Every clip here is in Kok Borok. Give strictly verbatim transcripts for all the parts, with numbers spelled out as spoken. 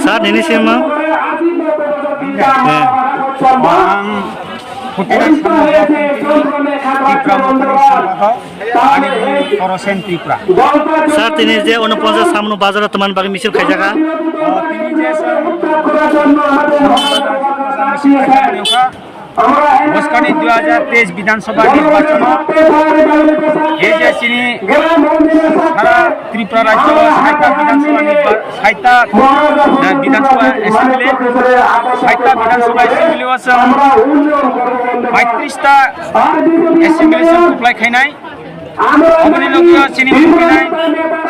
Sir, nini sima? Eh. Ang Phutirang Samung Bapung Tipra Mothani Sangha Ani Bung Korosen Tripura. Sir, tini je unoponchas Samung Bazar teman bagi misil khaijaka. Oh, tini je Samung Bazar misil khaijaka. Bwskangni dui hajar teis Bidhan Sabha nirbachon o A J C ni sara Tripura rajyo saita Bidhan Sabha nirba-, saita, eh, Bidhan Sabha Assembly, saita Bidhan Sabha Assembly o chwng paitris ta Assembly chwng kuplai khainai. Oboni logi o chini kuplainai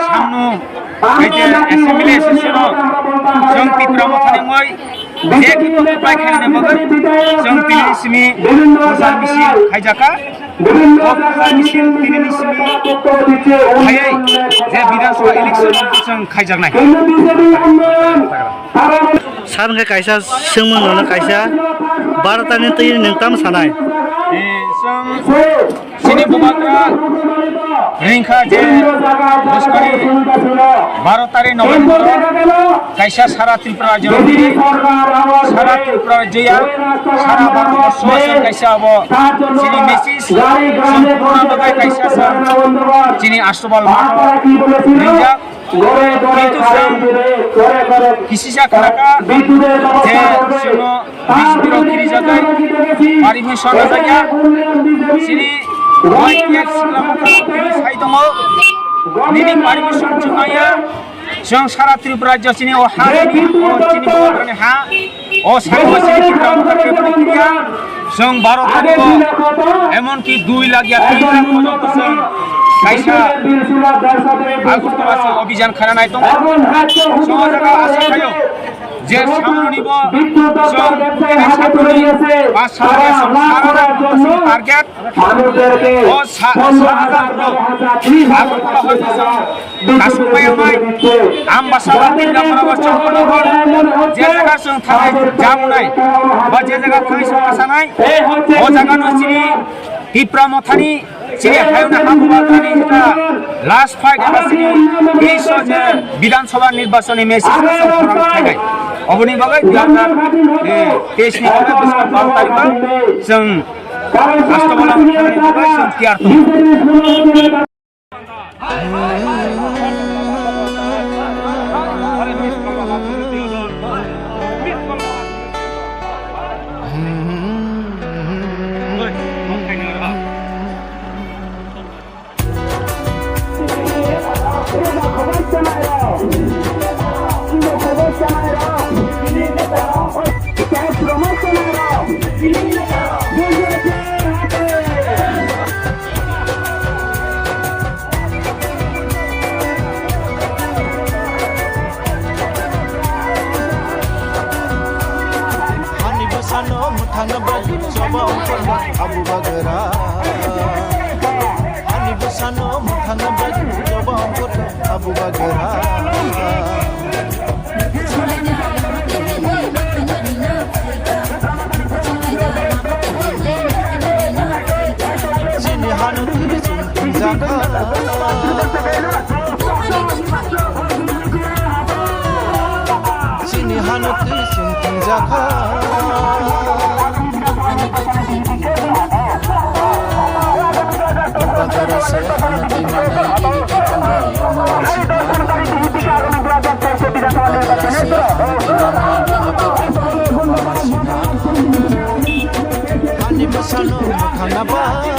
samung hai je Assembly session o chwng Tipra Mothani wngwi je khe kuplai khainani bagwi chwng tini simi prochar misil khaijaka. O prochar misil tini simi khaiwi je Bidhan Sabha election chwng khaijaknai. Sir, hwnkhe kaisa swngmung nono kaisa baro tani twi nwng tamo sanai? Eh, chwng Chini bubagra ringkha je bwskangni baro tarikh November o kaisa sara Tripura rajyo, sara Tripura rajyo ya, sara Bharat borso o chwng kaisa abo chini message samporno bagwi kaisa chwng chini Astobal matho ringjak. Kintu chwng kisisa khnakha je chwngno B J P rok kirijagai, permission rwjakya. Chini Y T F sikla mokol tini sai tongo, nini permission chuknaya. Chwng sara Tripura rajyo chini o ha nini, o chini bubagrani ha, o saka o chini Tripura mokol keboni kiriya. Chwng baro tarikh o, emonki dui lakh ya tin lakh porjonto chwng kaisa Agartala se obhijan khainai tongo. Chwng o jaga asa khaio. Je samroni bo chwng kene satoni ba satoni sara target. O sa-, sa hajar borok Agartala hoito chwng kasuk pai bai. Ambasa o Tindamarao Chongpanagar je jaga chwng thanai jamunai ba je jaga thanai chwng kasanai. O jaga no chini Tipra Mothani Chini hayungni habugra thani jeta last fight eba chini teis o je Bidhan Sabha nirbachon ni message no chwng khorang khainai. Oboni bagwi dui hajar teis ni bwskang baro tarikh o chwng Astobal o thangna bagwi chwng tiyar tongo. Ani bwsano mwthangna bagwi choba ongkhorno abu bagra. Ani bwsano mwthangna bagwi choba ongkhorno abu bagra. Chini hano twi chwng thwngjakha. Chini hano twi chwng thwngjakha. Bagra se hano twi manai kiri khe tongo. Ani bwsano mwthangna bagwi.